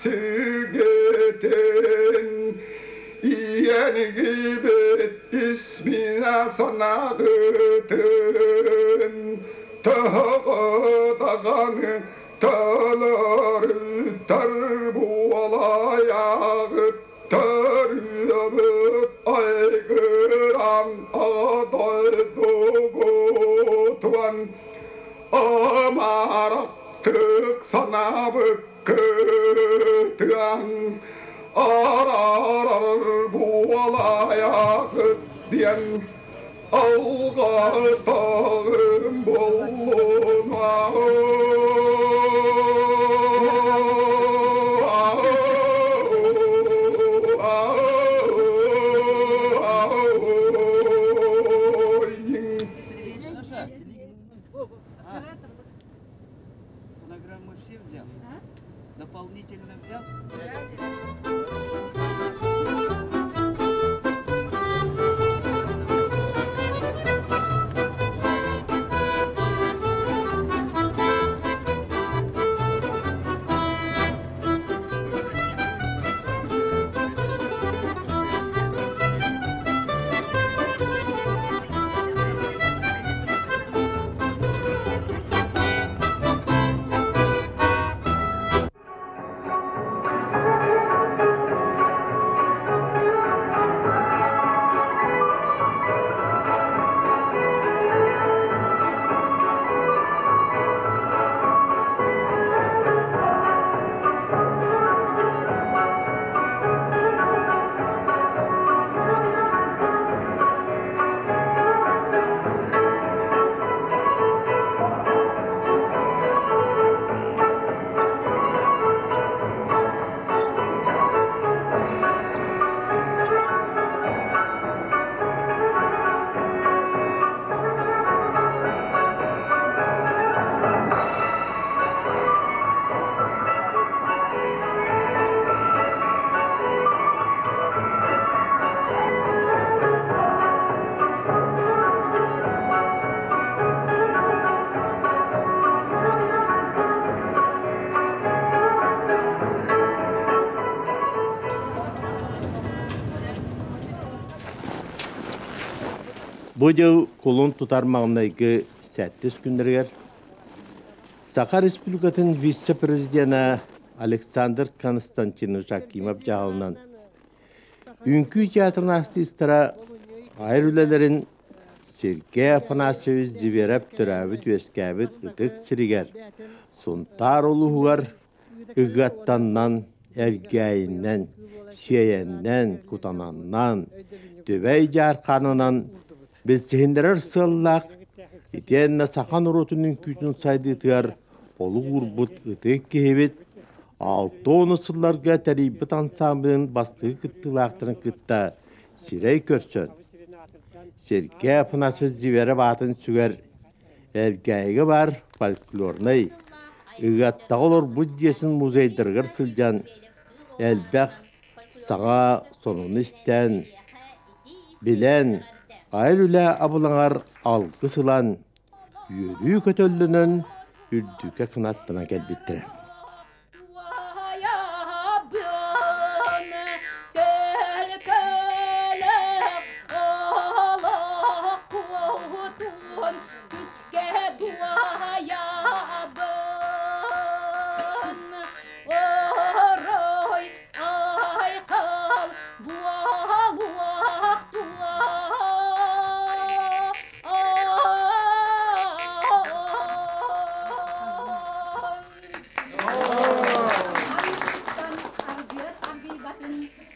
Сүгэтин Иэнигибит исминэ санаҕытын Тоһоҕо даҕаны Төлөрүтэр буолайаҕыт Төрүөбүт айгыран дойдубутугар Амарахтык санаабыккытыан Араарар буолайаҕыт диэн Алҕатаҕым буоллуна. Фонограммы все взял? Дополнительно взял? Бу дьыл кулун тутар маҥнайгы сэттис күннэригэр Саха Республикатын вице-президенэ Александр Константинович Акимов дьаһалынан Үҥкүү театрын артыыстара айар үлэлэрин Сергей Афанасьевич Зверев төрөөбүт-үөскээбит ытык сиригэр Сунтаар улууһугар Ыгыаттаннан, Элгээйинэн, Сиэйэннэн, Кутананнан, Түбэй Дьаарханынан билсиһиннэрэр сыаллаах итиэннэ саха норуотун үҥкүүтүн сайдыытыгар олук уурбут ытык киһибит 60 сылларга тэрийбит ансамблын бастакы кыттыылаахтарын кытта сирэй көрсөн, Сергей Афанасьевич Зверев аатын сүгэр Элгээйигэ баар фольклорнай Ыгыаттаҕа олорбут дьиэсин музейдарыгар сылдьан элбэх саҥа сонуну истэн, билэн, айар үлэ абылаҥар алгыс ылан, үөрүү көтөллөнөн үрдүкэ кынаттанан кэлбиттэрэ.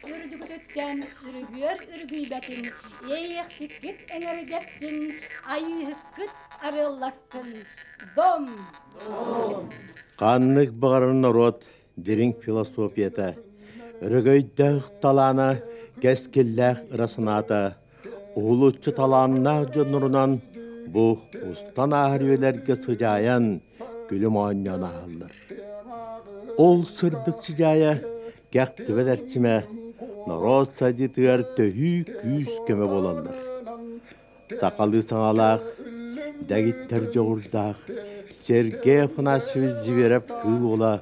Үрдүгүтүттэн үргүөр үргүйбэтин, иэйиэхсиккит эҥэрдэстин, айыыһыккыт арыалластын. Дом! Ханнык баҕарар норуот дириҥ философията, өрөгөйдөөх талаана, кэскиллээх ыра санаата уһулуччу талааннаах дьоннорунан бу устан ааһар үйэлэргэ сыдьаайан күлүм оонньоон ааһаллар. Ол сырдык сыдьаайа кэхтибэт эрчимэ норуот сайдыытыгар төһүү күүс-көмө буолаллар. Сахалыы саҥалаах, дэгиттэр дьоҕурдаах Сергей Афанасьевич Зверев-Кыыл Уола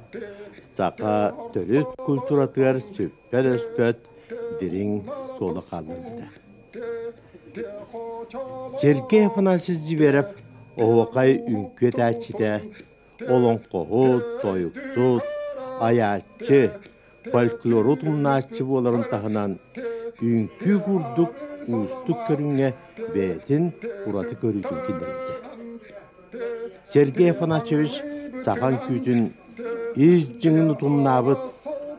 саха төрүт культуратыгар сүппэт-өспөт дириҥ суолу хаалларбыта. Сергей Афанасьевич Зверев оһуохай үҥкүү этээччитэ, олоҥхоһут, тойуксут, айааччы, фольклору тумнааччы буоларын таһынан, үҥкүү курдук уустук көрүҥҥэ бэйэтин ураты көрүүтүн киллэрбитэ. Сергей Афанасьевич саха үҥкүүтүн ис дьиҥин утумнаабыт,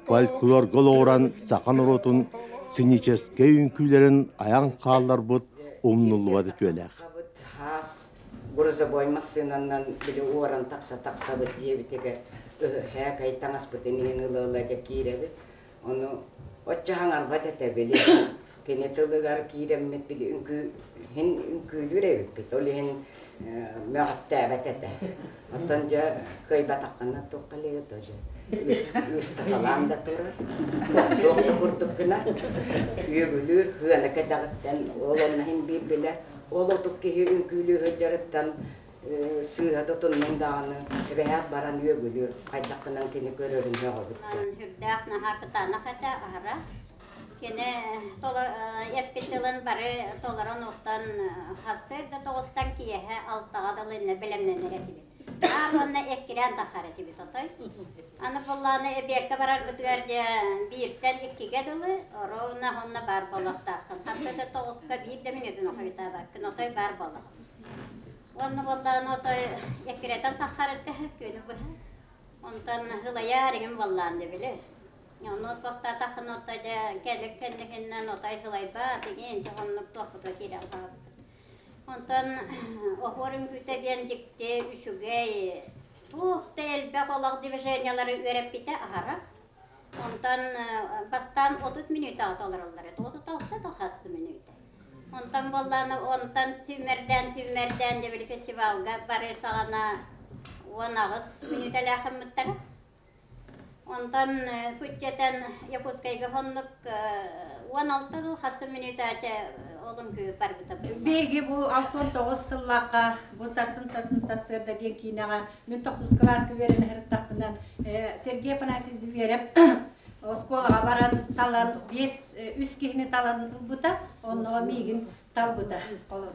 фольклорга олоҕуран саха норуотун сценическэй үҥкүүлэрин айан хаалларбыт умнуллубат үтүөлээх. Грузовой массыынанан били уоран тахса тахсабыт диэбитигэр ыһыһээкэй таҥаспытын иһин ыла-ыла дьэ киирэбит. Ону оччо хаҥарбат этэ били. Кини тылыгар киирэммит били үҥкүү иһин үҥкүүлүүр эбиппит. Ол иһин мөҕүттээбэт этэ. Оттон дьэ кыайбатаххына туохха элигэ то дьэ ыыстаталаан да турар. Суох да курдук гына үөгүлүүр хыана кэтэҕиттэн ол онно иһин биир билэ Ол отук киһи үҥкүүлүү сылдьарыттан сыыһа тутуннуҥ даҕаны эбэһээт баран үөгүлүүр, хайдаххынан кини көрөрүн сөҕөбүт. Сүрдээх наһаа кытаанах этэ аһара. Кини эппит тылын бары толорон уктан сарсыарда тоҕустан киэһэ алтаҕа дылы иннэ бэлэмнэнэр этибит. Аа уонна эккирээн таххар этибит отой. Аны буллааны эбиэккэ барарбытыгар дьэ бииртэн иккигэ дылы ровно онно баар буолуохтааххын. Хасса да тоҕуска биир да мүнүүтүн хойутаабаккын отой баар буоллаҕын. Уонна буоллаҕына отой эккирэтэн таххар этэ күнү быһа. Онтон ылайаар иҥин буоллаан да били. Ону туохтаатаххына отой дьэ кэлик кэнникиннэн отой ылайбат иҥин дьэ оннук туохпутугар киирэн хаалбыт. Онтон оһуор үҥкүүтэ диэн дьикти үчүгэй, туох да элбэх олох движениелары үөрэппитэ аһара. Онтон бастаан 30 мүнүүтэҕэ толороллор этэ, 36 да хас да мүнүүтэ. Онтон буоллаҕына онтон сүүмэрдээн сүүмэрдээн дьэ били фестивалга барыы саҕана 18 мүнүүтэлээх гыммыттара. Онтон күччэтэн Якутскайга хоннук 16 дуу хас да мүнүүтэ ол үҥкүү барбыта. Биһиги бу 69 сыллаахха бу сарсын сарсын сарсыарда диэн киинэҕэ мин тохсус кылааска үөрэнэ сырыттахпына Сергей Афанасьевич Зверев оскуолаҕа баран талан биэс үс киһини талан ылбыта онно миигин талбыта.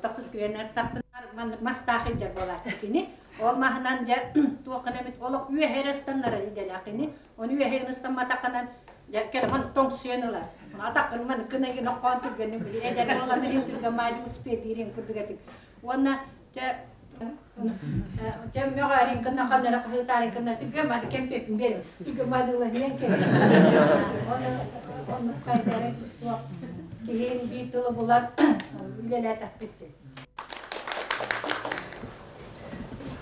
Тохсус үөрэнэ сырыттахпына маннык мастаах илдьэр буолааччы кини. Ол маһынан дьэ туоххана эмит олох үөһэ эрэ ыстаннарар идэлээх кини. Ону үөһэ ыстамматаххынан дьэ кэлэн тоҥсуйан ылар. Атаххын маннык гына ноххоон түргэнник били эдэр буолан иһин түргэн маадьы успедиирин курдук этим. Уонна дьэ дьэ мөҕөөрин гына ханнара хаһыытаарин гына түргэн маады кэмпиэппин биэрим. Түргэн маады ылан иһэн кэлин. Ону оннук хайдары туох киһин биир тылы булан үлэлээтэхпит.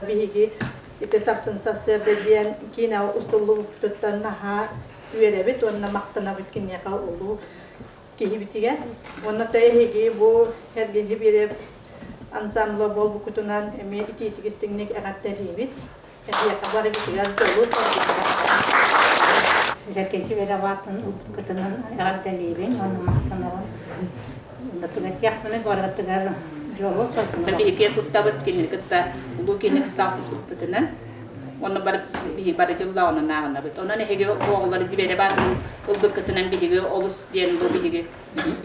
Биһиги ити сарсын сарсыарда диэн киинэҕэ устуллубуппутуттан наһаа үөрэбит уонна махтанабыт киниэхэ улуу киһибитигэр. Уонна то эһиги бу Эргиги биэрэр ансамбла буолбуккутунан эмиэ итиитик истиҥник эҕэрдэлиибит. Эһиэхэ барыбытыгар дьолу Сэргэй Сибэлэҕаатын ылбыккытынан эҕэрдэлиибин уонна махтанабын. Тугаттиахпына барытыгар дьолу соргуну. Биһиги туттабыт кинини кытта улуу киһини кытта алтыспыппытынан онно бар биһиги бары дьылла онон ааҕынабыт. Онон эһиги оҕолор дьибэрэ баатын ылбыккытынан биһиги олус диэн бу биһиги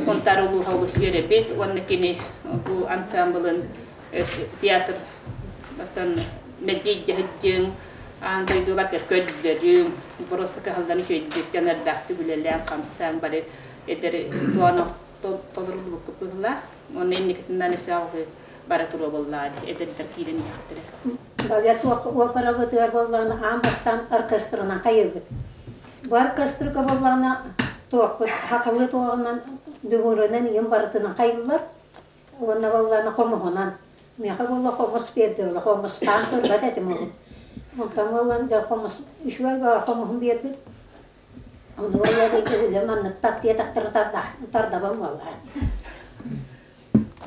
Хонтаар улууһа олус үөрэбит уонна кини бу ансамблын театр оттон мэлдьи дьаһыддьыҥ аан дойду барыта көрдөрүҥ просто кыһаллан үчүгэйдик дьаныардаахтык үлэлээн хамсаан бары эдэр туону толоруллубуккут быһыылаах уонна инникитинэн өссө бара туруо буоллаҕа эдэрдэр киирэн иһиэхтэрэ. Баля туох операбытыгар буоллаҕына аан бастаан оркестрынан хайыыбыт. Бу оркестрга буоллаҕына туохпут хахалыы туоҕунан дүҥүрүнэн ийэм барытынан хайыллар. Уонна буоллаҕына хомуһунан. Миэхэ буолла хомус биэрдэ буолла хомустаан турбат этим ол. Онтон буоллан дьэ хомус үчүгэй баҕа хомуһун биэрбит. Ону буолла диэки маннык тардыатахтара тардабам буолла.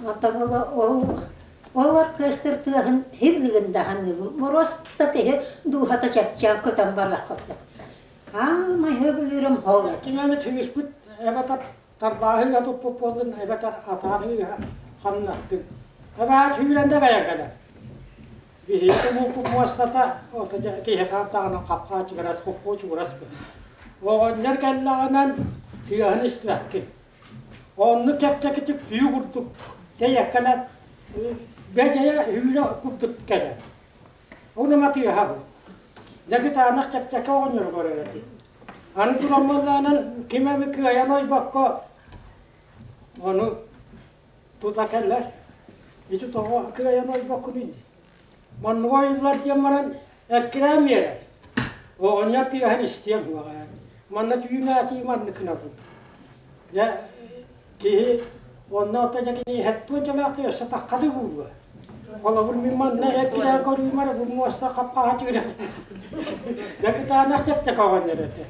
Онтон буолла ол ол оркестр тыаһын хирлигин даһаныыбын. Мороста киһи дууһата чэпчээн көтөн барыах курдук. Аамай хөбүлүүрүм ол. Кинини тигиспит эбэтэр тарбааһыга туппут буоллун эбэтэр атааһыга хамнаттын. Эбээ сүүрэн да кэлэр. Биһиги тумууппут муостата киһи хаамтаҕынан хапхаа чугурас, хоппуо чугурас Оҕонньор кэллэҕинэн тыаһын истибэккин. Оннук чэпчэкитик түү курдук тэйэккэнэн бэдьэйэ үүрэ курдук кэлэр. Онума тыаһа бу. Дьэ кытаанах чэпчэки оҕонньору көрөр этим. Аны туран буоллаҕынан ким эми кыайан ойбокко ону тута кэллэр. Ити тоҕо кыайан ойбоккунуй? Манныга ойуллар диэн баран эккирээн биэрэр. Оҕонньор тыаһын истиэм суоҕа. Манна түүмээтии маннык гынабын. Дьэ киһи онно ото дьэ кини хэттуон дьалаах өссө таххады буолуо. Холобур мин манна эккирээн көрүүмэр бу муоста хаппаха түгүрэ. Дьэ кытаанах чэпчэки оҕонньор этэ.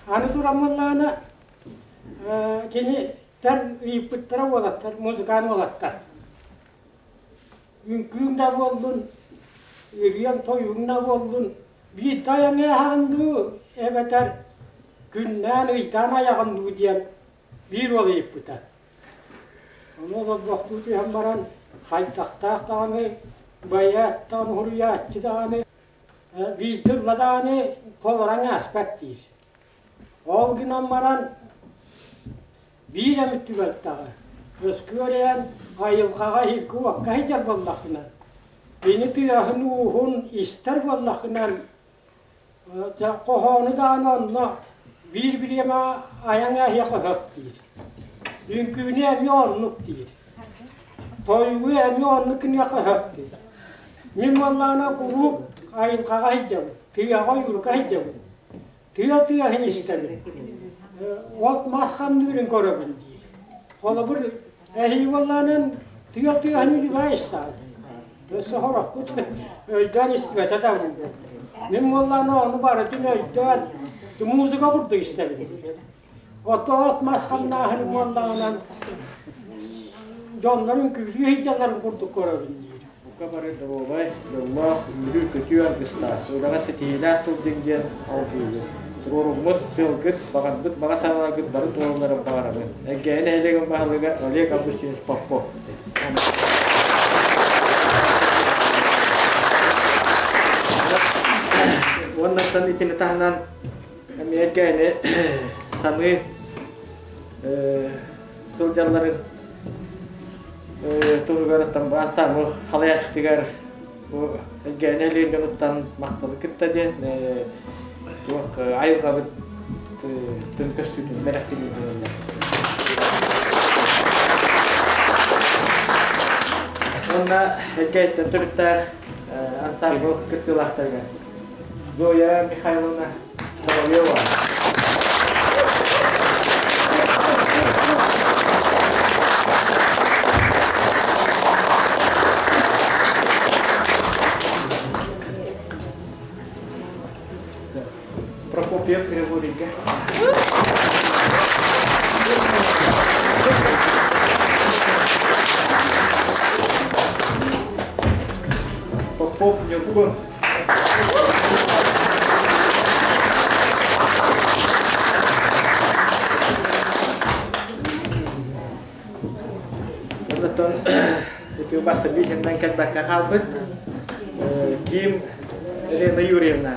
Аны туран буоллаҕына кини тэн ыйыппыттара уолаттар, музыкант уолаттар. Үҥкүүҥ да буоллун, ырыаҥ-тойуҥ да буоллун, биирдэ айаҥыаһаҕын дуу, эбэтэр күннээн, ыйдаан айаҕын дуу диэн биир уол ыйыппыта. Ону олорбохтуу түһэн баран, хайдахтаах даҕаны байыаттан уһуруйааччы даҕаны, биирдэ ылла даҕаны толорон ааспат диир. Ол гынан баран биир эмит түбэлтэҕэ өскүөрээн айылҕаҕа иһиргэ-уокка сылдьар буоллаххына, кини тыаһын-ууһун истэр буоллаххынан, хоһоону даҕаны онно биир бириэмэ айаҥ эһиэхэ сөп диир. Үҥкүүнү эмиэ оннук диир. Тойугу эмиэ оннук гыныахха сөп диир. Мин буоллаҕына куруук айылҕаҕа сылдьабын, тыаҕа ойуурга сылдьабын. Тыа тыаһын истэбин, от-мас хамныырын көрөбүн диир. Холобур, эһии буоллаҕынан тыа тыаһын үлүбээй истэҕин. Өссө сорохпут өйдөөн истибэтэ да буолуо. Мин буоллаҕына ону барытын өйдөөн, музыка курдук истэбин. Ото от-мас хамнааһын буоллаҕынан дьоннорун күлүү сылдьалларын курдук көрөбүн диир. Бука бары доруобай, дьоллоох, үөрүү-көтүү аргыстаах, үлэҕэ ситиһиилээх сылдьыҥ диэн алгыыбын. Туруоруммут сыалгыт, баҕарбыт баҕа санааларгыт бары туолалларын баҕарабын. Элгээйи нэһилиэгин баһылыга Олег Августинович Попов. Уоннаттан итини таһынан эмиэ Элгээйини саныы сылдьалларын туһугар ансаамбыл халайааччытыгар бу Элгээни нэһилиэнньэтиттэн махталы кытта диэн туох айылҕабыт тын көстүүтүн бэлэхтиир Уонна Элгээйиттэн төрүттээх ансаамбыл кыттыылаахтарыгар Зоя Михайловна Соловьева. Прокопьев Григорийга. Попов Ньургун. Онтон ити убастабыы синнэн кэлбэккэ хаалбыт Ким Елена Юрьевна.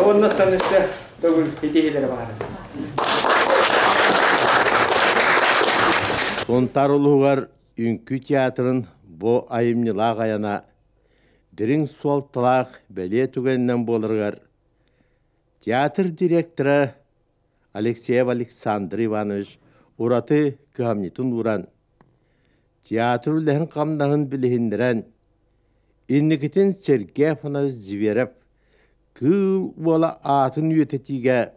Оннуттан өссө төгүл итиһилere баҕарабын. Сунтаар улууһугар Үҥкүү театрын бу айымньылаах айана дириҥ суолталаах бэлиэ түгэнинэн буоларыгар театр директора Алексеев Александр Иванович ураты кыһамньытын ууран, театр үлэһин-хамнаһын билиһиннэрэн, инникитин Сергей Афанасьевич Зверев Кыыл Уола аатын үйэтитиигэ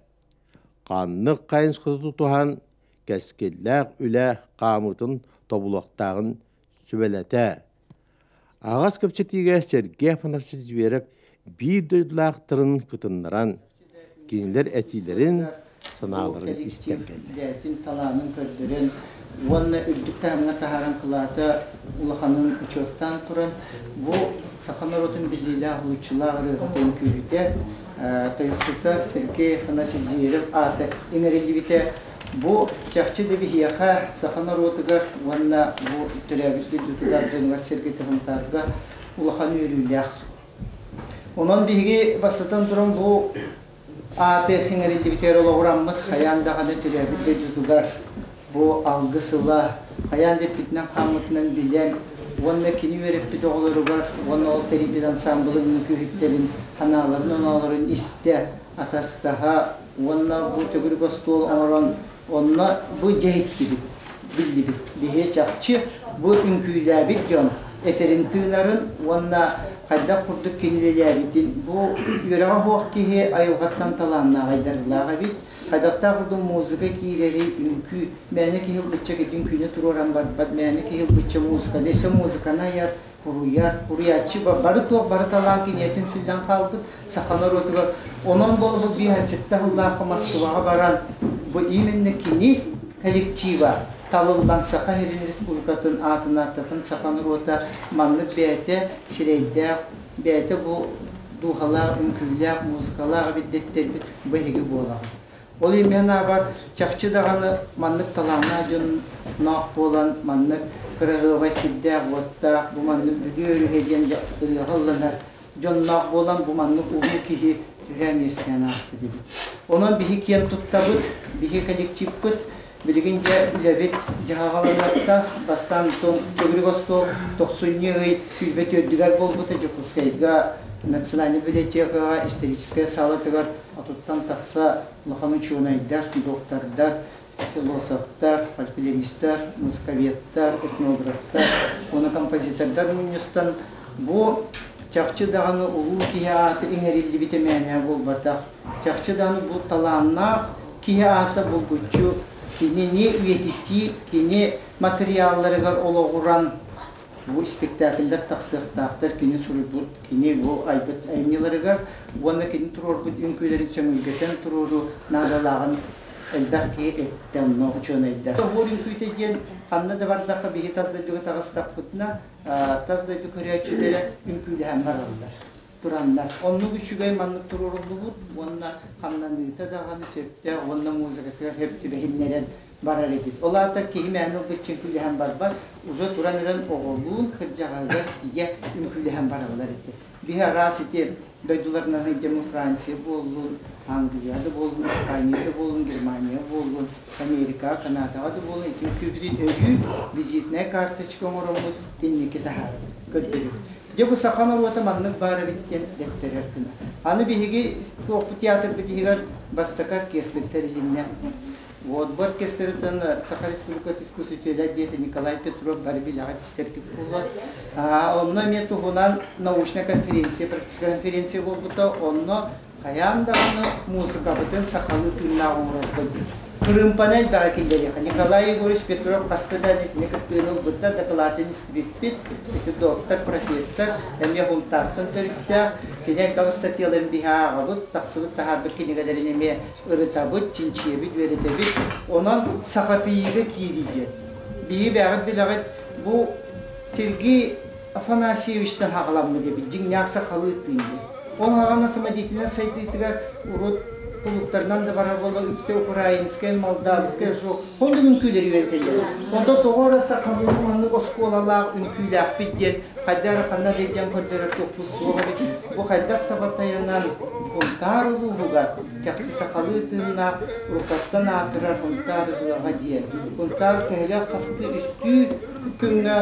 ханнык хайысханы тутуһан кэскиллээх үлэ хаамыытын тобулуохтааҕын сүбэлэтэ. Аҕас кэпсэтиигэ Сергей Афанасьевич Зверев биир дойдулаахтарын кытыннаран, кинилэр этиилэрин, санааларын истэн кэллэ. Бэйэтин талаанын көрдөрөн уонна үрдүк таһымҥа таһааран кылаата улаханын учуоттаан туран, бу саха норуотун биллиилээх уһулуччулаах ырыаһыта үҥкүүһүтэ, тойуксута Сергей Афанасьевич Зверев аата иҥэриллибитэ. Бу чахчы да биһиэхэ саха норуотугар уонна бу төрөөбүт дойдутугар дьонугар-сэргэтэ Сунтаарга улахан үөрүүлээх суол. Онон биһиги бастатан туран бу ааты иҥэриллибитигэр олоҕураммыт хайаан даҕаны төрөөбүт дойдутугар бу алгыс ыла хайаан да эппитинэн-хааммытынан билэн уонна кини үөрэппит оҕолоругар уонна ол тэрийбит ансаамбылын үҥкүүһүттэрин санааларын-оноолорун истэ, атастаһа уонна бу төгүрүк остуол оҥорон онно бу дьэһиттибит, биллибит. Биһи чахчы бу үҥкүүлээбит дьон этэрин тыынарын уонна хайдах курдук кини үлэлээбитин бу үөрэҕэ суох киһи айылҕаттан талааннаах айдарыылаах эбит. Хайдахтаах курдук музыка киирэри үҥкүү мээнэ киһи ылбычча китин үҥкүүнү туруоран барбат, мээнэ киһи ылбычча музыканы, өссө музыканы айар, Уруйар, уруйааччы бары туох бары талаан киниэтин сүллэн хаалбыт саха норуотугар. Онон буолбу 57 сыллаахха Москваҕа баран бу именно кини коллектива талыллан Саха сирин республикатын аатын ааттатан саха норуота маннык бэйэтэ сирэйдээх, бэйэтэ бу дууһалаах, үҥкүүлээх, музыкалаах эбит дэттэрбит бу эһиги буолаҕыт. Ол иһин аабар чахчы даҕаны маннык талааннаах дьонноох буолан, маннык кыраһыабай сирдээх-уоттаах, бу маннык Бүлүү өрүһэ диэн ырыаҕа ылланар дьонноох буолан, бу маннык улуу киһи түһээн үөскээн ааспыт эбит. Онон биһи киэн туттабыт, биһи коллективпыт билигин дьэ үлэбит дьаһаҕаланарта бастаан төгүрүк остуол тохсунньу ый 24-үгэр буолбута Дьокуускайга Национальнай библиотекаҕа историческай саалатыгар Отуттан тахса улахан учуонайдар, доктордар, философтар, фольклористар, музыковедтар, этнографтар уонна композитордар мунньустан бу чахчы даҕаны улуу киһи аата иҥэриллибитэ мээнэ буолбатах. Чахчы даҕаны бу талааннаах киһи аата булгуччу кинини үйэтитии, кини матырыйаалларыгар олоҕуран Бу спектакльлэр тахсыахтаахтар кини суруйбут, кини бу айбыт айымньыларыгар уонна кини туруорбут үҥкүүлэрин сөҥүргэтэн туруоруу наадалааҕын элбэх киһи эттэ онно учуонайдар. Тоһуур үҥкүүтэ диэн ханна да бардахха биһи тас дойдуга таҕыстахпытына тас дойду көрөөччүлэрэ үҥкүүлэһэн бараллар тураннар. Оннук үчүгэй маннык туруоруллубут уонна хамнаныыта даҕаны сөптөөх уонна музыкатыгар сөп түбэһиннэрэн барар эбит. Ол аата киһи мээнэ ылбычча үҥкүүлэһэн барбат, уже туран эрэн оҕолуун кырдьаҕаһыгар тиийэ үҥкүүлэһэн бараллар этэ. Биһи араас ити дойдуларынан сылдьаммыт Франция буоллун, Англия да буоллун, Испания да буоллун, Германия буоллун, Америка, Канадаҕа да буоллун ити үҥкүүбүтүн өрүү визитная карточка оҥороммут инники таһаарабыт, көрдөрөбүт. Дьэ бу саха норуота маннык баар эбит диэн дэттэрэр гына. Аны биһиги туохпут театрбыт иһигэр бастакы оркестр тэрилиннэ. Вот бу оркестрыттан Саха Республикатын искусителя диэти Николай Петров бары билэҕит истэргит буолуо. Онно эмиэ туһунан научная конференция, практическая конференция буолбута. Онно хайаан даҕаны музыкабытын сахалыы тыыннаах оҥорорго диэн. Кырыымпаны элбэҕи киллэриэххэ. Николай Егорович Петров хаста да итини кыттыыны ылбыта, дакылаатын истибиппит. Ити доктор, профессор, эмиэ Һунтаартан төрүттээх. Кини элбэх ыстатыйаларын биһи ааҕабыт, тахсыбыт таһаарбыт кинигэлэрин эмиэ ырытабыт, чинчийэбит, үөрэтэбит. Онон сахатыйыыга киирии диэн. Биһи бэйэҕит билэҕит, бу Сергей Афанасьевичтан хаҕаламмыт эбит, дьиҥнээх сахалыы тыын диэн. Ол хаҕана самодеятельнай сайдыытыгар урут кулууптарынан да барар буола үксэ украинскай, молдавскай, жок, оннук үҥкүүлэри үөрэтэллэр. Онтон тоҕо эрэ сахалыы маннык оскуолалаах үҥкүүлээхпит диэн хайдах эрэ ханна да илдьэн көрдөрөр туохпут суох эбит. Бу хайдах таба тайанан Сунтаар улууһугар чахчы сахалыы тыыннаах уруккаттан аатырар Сунтаар ыһыаҕа диэн. Сунтаар төһөлөөх хастыы үстүү күҥҥэ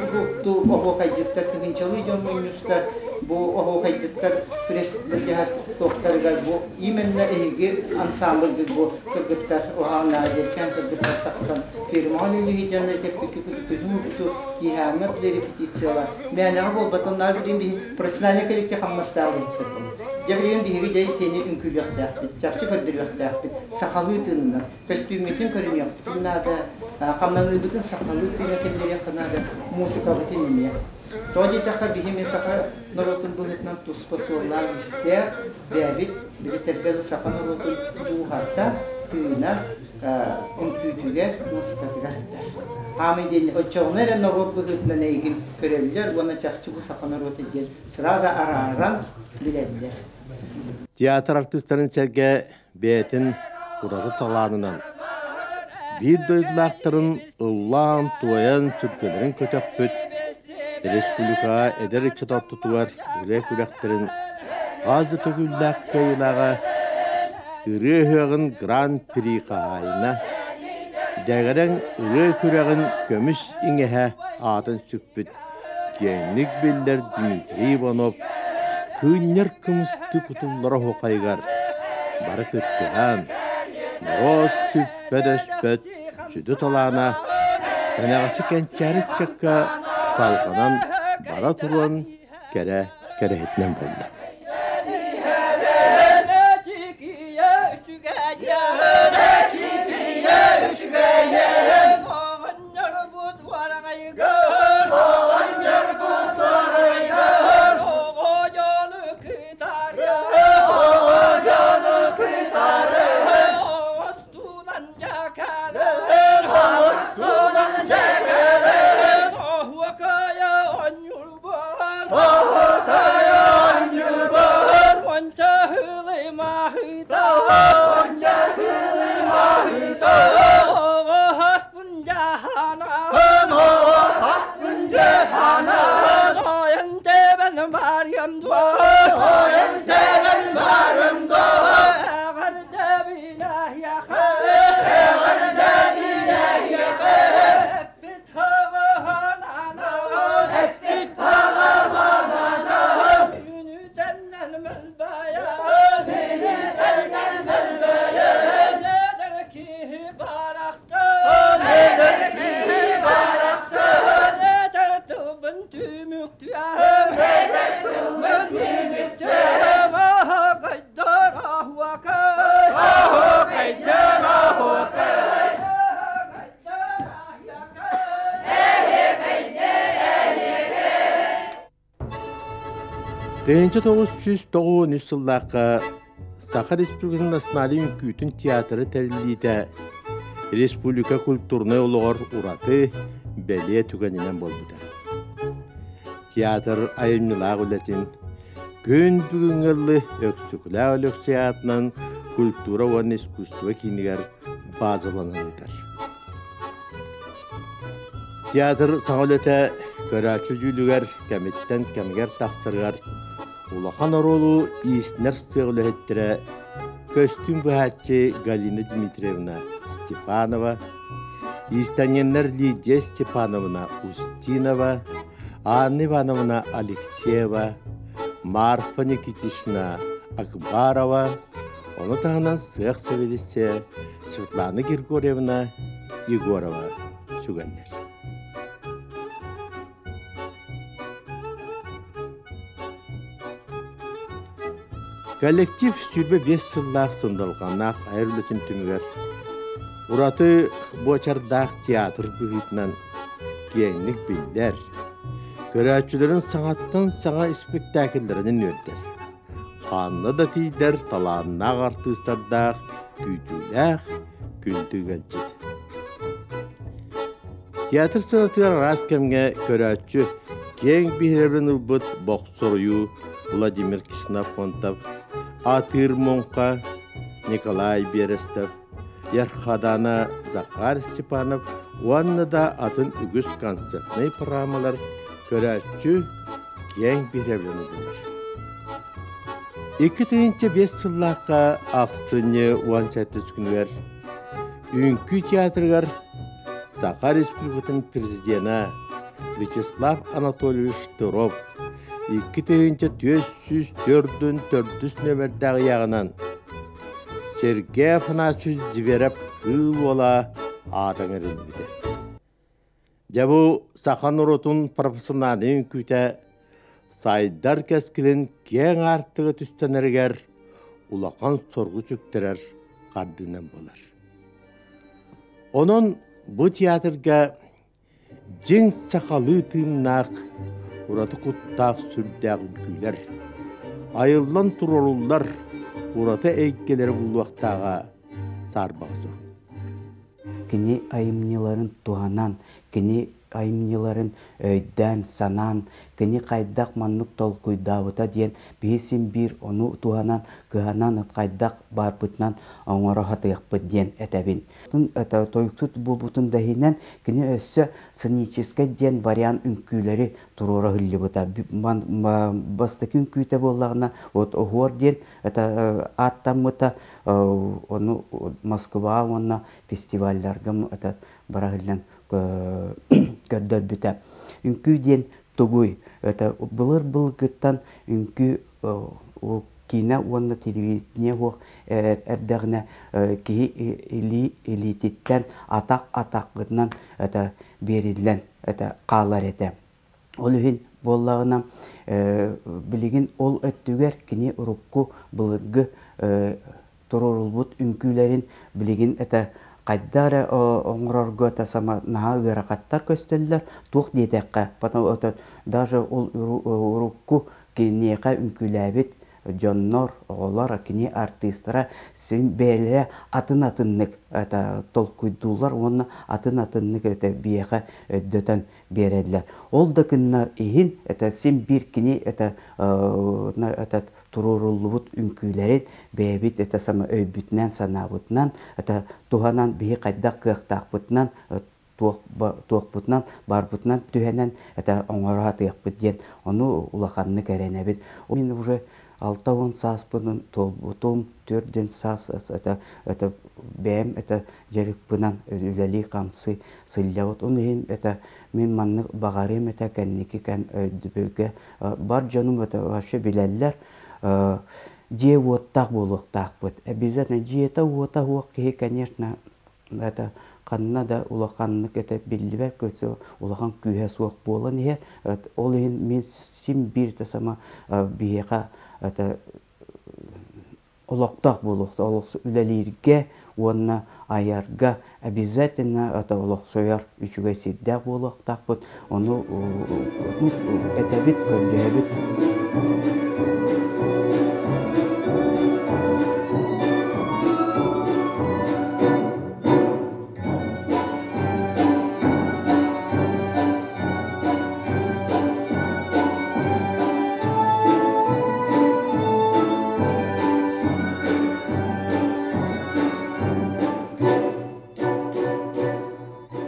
уһуктуу оһуокайдьыттар тыһыынчалыы дьон мунньустар бу оһуокайдьыттар пресс-былдьаһар туохтарыгар бу именно эһиги ансамбльгыт бу кыргыттар уһааннаа диэккээн кыргыттар тахсан фирмаҕа үлүһүй дьонно тэппикки күнү укту киэһээҥҥэ для репетициялар мээнэҕэ буолбатах наар билигин биһи профессиональный коллектив хамнастаах үлэһиттэр буолар дьэ билигин биһиги дьэ итини үҥкүүлүөхтээхпит чахчы көрдөрүөхтээхпит сахалыы тыынынан көстүүммүтүн көрүнүөхпүтүн наада хамнаныыбытын сахалыы тыына киллэриэххэ наада музыкабытын эмиэ тоҕо диэтэххэ биһи эмиэ саха норуотун быһыытынан туспа суоллаах-иистээх бэйэбит били тэрбэл саха норуотун дууһата тыына үҥкүүтүгэр, музыкатыгар сытар. Хаамый диэн оччоҕуна эрэ норуот быһыытынан эйигин көрөллөр уонна чахчы бу саха норуота диэн сразу арааран билэллэр. Театр артыыстарын сэргэ бэйэтин ураты талаанынан Биир дойдулаахтарын ыллаан-туойан сүргэлэрин көтөхпүт республикаҕа эдэр ыччат ортотугар үлэ күрэхтэрин хас да төгүллээх кыайыылааҕа ырыа ыһыаҕын гран-при хаһаайына, дэгэрэҥ ырыа күрэҕин көмүс иҥэһэ аатын сүкпүт киэҥник биллэр Дмитрий Иванов кыынньар кымыстыы кутуллар оһуохайыгар бары кыттыһан, норуот сүппэт-өспөт сүдү талаана кэнэҕэси кэнчээри ыччакка салҕанан бара туруон кэрэ кэрэһитинэн буолла. 1993 сыллаахха Саха Республикатын Национальнай үҥкүүтүн театра тэриллиитэ республика культурнай олоҕор ураты бэлиэ түгэнинэн буолбута. Театр айымньылаах үлэтин күн бүгүҥҥэ дылы Өксөкүлээх Өлөксөй аатынан культура уонна искусство киинигэр базаланан ыытар. Театр саҥа үлэтэ көрөөччү дьүүлүгэр кэмиттэн кэмигэр тахсарыгар улахан оруолу иистэнэр сыах үлэһиттэрэ көстүүм быһааччы Галина Дмитриевна Степанова, иистэнньэннэр Лидия Степановна Устинова, Анна Ивановна Алексеева, Марфа Никитична Акбарова, ону таһынан сыах сэбиэдиссэйэ Светлана Григорьевна Егорова сүгэннэр. Коллектив 25 сыллаах сындалҕаннаах айар үлэтин түмүгэр ураты буочардаах театр быһыытынан киэҥник биллэр, көрөөччүлэрин саҥаттан саҥа испиктээкиллэринэн үөрдэр. Ханна да тиийдэр талааннаах артыыстардаах, күүтүүлээх күндү ыалдьыт. Театр сыанатыгар араас кэмҥэ көрөөччү киэҥ биһирэбилин ылбыт бохсоруйуу Владимир Ксенофонтов, Атыыр Муҥха, Николай Берестов, Ярхадана Захар Степанов уонна да атын үгүс концертнай программалар көрөөччү киэҥ биһирэбилин ыллылар. 2005 сыллаахха ахсынньы 17 күнүгэр Үҥкүү театрыгар Саха Республикатын президенэ Вячеслав Анатольевич Штыров 2404 нүөмэрдээх ыйааҕынан Сергей Афанасьевич Зверев Кыыл Уола аата ыҥырыллыбыта. Дьэ бу саха норуотун профессиональнай үҥкүүтэ сайдар кэскилин киэҥ аартыга түстэнэригэр улахан соргу сүктэрэр хардыынан буолар. Онон бу театрга дьиҥ сахалыы тыыннаах, ураты куттаах сүрдээх үҥкүүлэр, айыллан туруоруллар ураты эйгэлэри булуохтааҕа саарбаҕа суох. Кини айымньыларын туһанан, кини айымньыларын өйдөөн, санаан, кини хайдах маннык толкуйдаабыта диэн биһи син биир ону туһанан, кыһанан хайдах баарбытынан оҥоро сатыахпыт диэн этэбин. Тойуксут буолбутун да иһинэн кини өссө сценическэй диэн вариант үҥкүүлэри туруора сылдьыбыта. Бастакы үҥкүүтэ буоллаҕына, вот оһуор диэн это ааттаммыта, ону Москва уонна фестивалларга это бара сылдьан көрдөрбүтэ. Үҥкүү диэн тугуй? Это былыр-былыргыттан үҥкүү киинэ уонна телевидение суох эрдэҕинэ киһи илии илиититтэн атах атаххытынан это биэриллэн это хаалар этэ. Ол иһин буоллаҕына билигин ол өттүгэр кини урукку былыргы туруорулбут үҥкүүлэрин билигин это хайда эрэ оҥорорго это сама наһаа ыарахаттар көстөллөр туох диэтэххэ потом это даже ол урукку киниэхэ үҥкүүлээбит дьоннор, оҕолор, кини артыыстара син бэйэлэрэ атын-атыннык это толкуйдууллар уонна атын-атыннык это биэхэ өйдөтөн биэрэллэр. Ол да гыннар иһин это син биир кини это этот туруоруллубут үҥкүүлэрин бэйэбит это сама өйбүтүнэн санаабытынан это туһанан биһи хайдах кыахтаахпытынан туохпутунан барбытынан түһэнэн это оҥоро сатыахпыт диэн ону улаханнык эрэнэбин. Мин уже 60 сааспын туолбутум, 4 саас это, это бэйэм это дьарыкпынан үлэлии-хамсыы сылдьабыт. Ол иһин это мин маннык баҕарыам этэ кэнники кэм өйдөбүлгэ бар дьонум это вообще билэллэр дьиэ уоттаах буолуохтаахпыт. Обязательно дьиэтэ уота суох киһи, конечно, это ханна да улаханнык это биллибэт көрсө улахан күүһэ суох буолан иһэр. Ол иһин мин син биир да сама биһиэхэ это олохтоох буолуохта үлэлииргэ уонна айарга обязательно это олохсуйар үчүгэй сирдээх буолуохтаахпыт. Ону этэбит, көрдөһөбүт.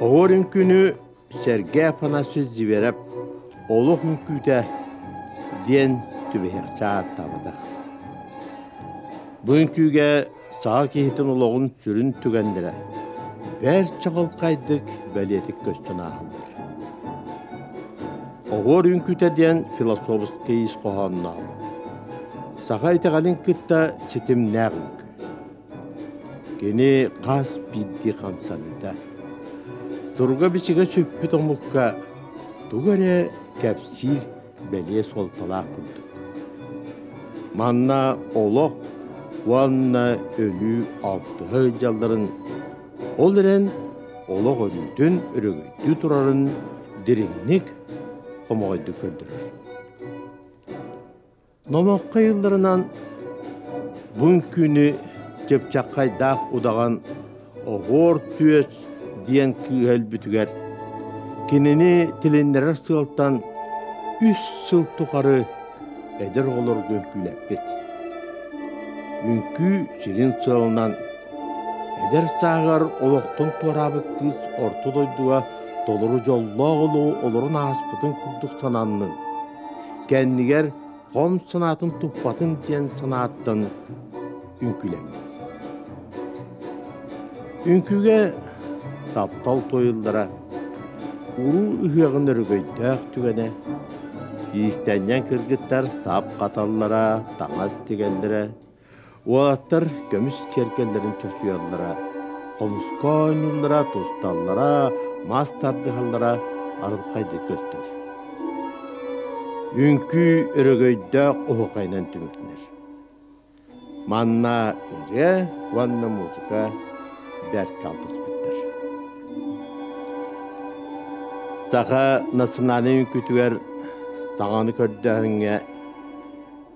Оҕор үҥкүүнү Сэргэй Афанасьевич Зверев «Олох үҥкүүтэ» диэн түбэһиэхчэ ааттаабатах. Бу үҥкүүгэ саха киһитин олоҕун сүрүн түгэннэрэ бэрт чаҕылхайдык бэлиэтик көстөн ааһаллар. Оһуор үҥкүүтэ диэн философскай ис хоһоонноох, саха итэҕэлин кытта ситимнээх үҥкүү. Кини хас биирдии хамсаныыта, суруга-бичигэ сүппүт омукка тугу эрэ кэпсиир бэлиэ суолталаах курдук. Манна олох уонна өлүү алтыһа сылдьалларын, ол эрэн олох өлүүтүн өрөгөйдүү турарын дириҥник, хомоҕойдук көрдөрөр. Номоххо ыйылларынан, бу үҥкүүнү чыпчаххайдаах удаҕан Оһуор Түөс диэн кыыһа өлбүтүгэр кинини тилиннэрэр сыалтан үс сыл тухары эдэр оҕолорго үҥкүүлэппит. Үҥкүү сирин сыалынан эдэр сааһыгар олохтон туораабыт кыыс орто дойдуга толору дьоллоох олоҕу олорон ааспытын курдук сананнын Кэннигэр хом санаатын туппатын диэн санааттан үҥкүүлэммит. Үҥкүүгэ таптал туойуллара, уруу ыһыаҕын өрөгөйдөөх түгэнэ, иистэнньэҥ кыргыттар сап хаталлара, таҥас тигэллэрэ, Уолаттар көмүс киэргэллэрин чочуйаллара, хомуска оонньууллара, тусталлара, мас тардыһаллара арылхайдык көстөр. Үҥкүү өрөгөйдөөх оһуохайынан түмүктэнэр. Манна ырыа уонна музыка бэркэ алтыспыттар. Саха национальнай үҥкүүтүгэр саҥаны көрдөөһүҥҥэ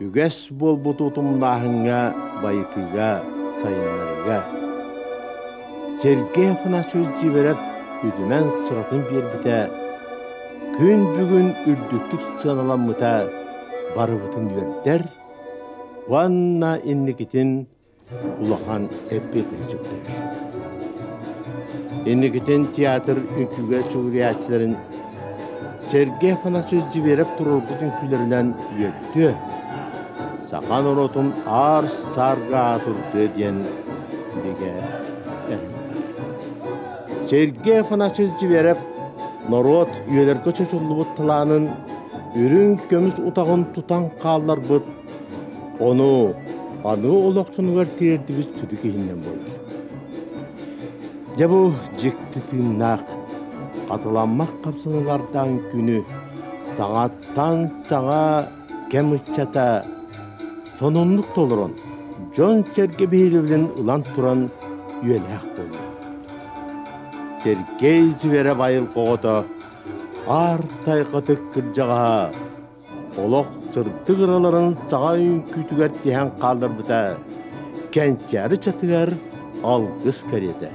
Үгэс буолбут утумнааһыҥҥа, байытыыга, сайыннарыыга Сергей Афанасьевич Зиверев үтүмэн сыратын биэрбитэ. Күн бүгүн үрдүктүк сыаналаммыта барыбытын үөрдэр уонна инникитин улахан эппиэтинэс сүктэрэр. Инникитин театр үҥкүүгэ сүгүрүйээччилэрин Сергей Афанасьевич Зверев туруорбут үҥкүүлэринэн үөрдүө, саха норуотун аар-саарга аатырдыа диэн бигэ эрэл баар. Сергей Афанасьевич Зверев норуот үйэлэргэ чочуллубут талаанын үрүҥ көмүс утаҕын тутан хаалларбыт Ону аныгы олох дьонугар тириэрдибит сүдү киһиннэн буолар. Дьэ бу дьикти тыыннаах, хатыламмат хапсаныылардаан күнү саҥаттан саҥа кэм ыччата сонуннук толорон, дьон-сэргэ биһирэбилин ылан туран үйэлээх буолла. Сергей Зверев айылҕа оҕото аар тайҕатык кырдьаҕаһа Олох сырдык ыраларын саҕа үҥкүүтүгэр тиһэн хаалларбыта, кэнчээри чатыгар алгыс кэриэтэ.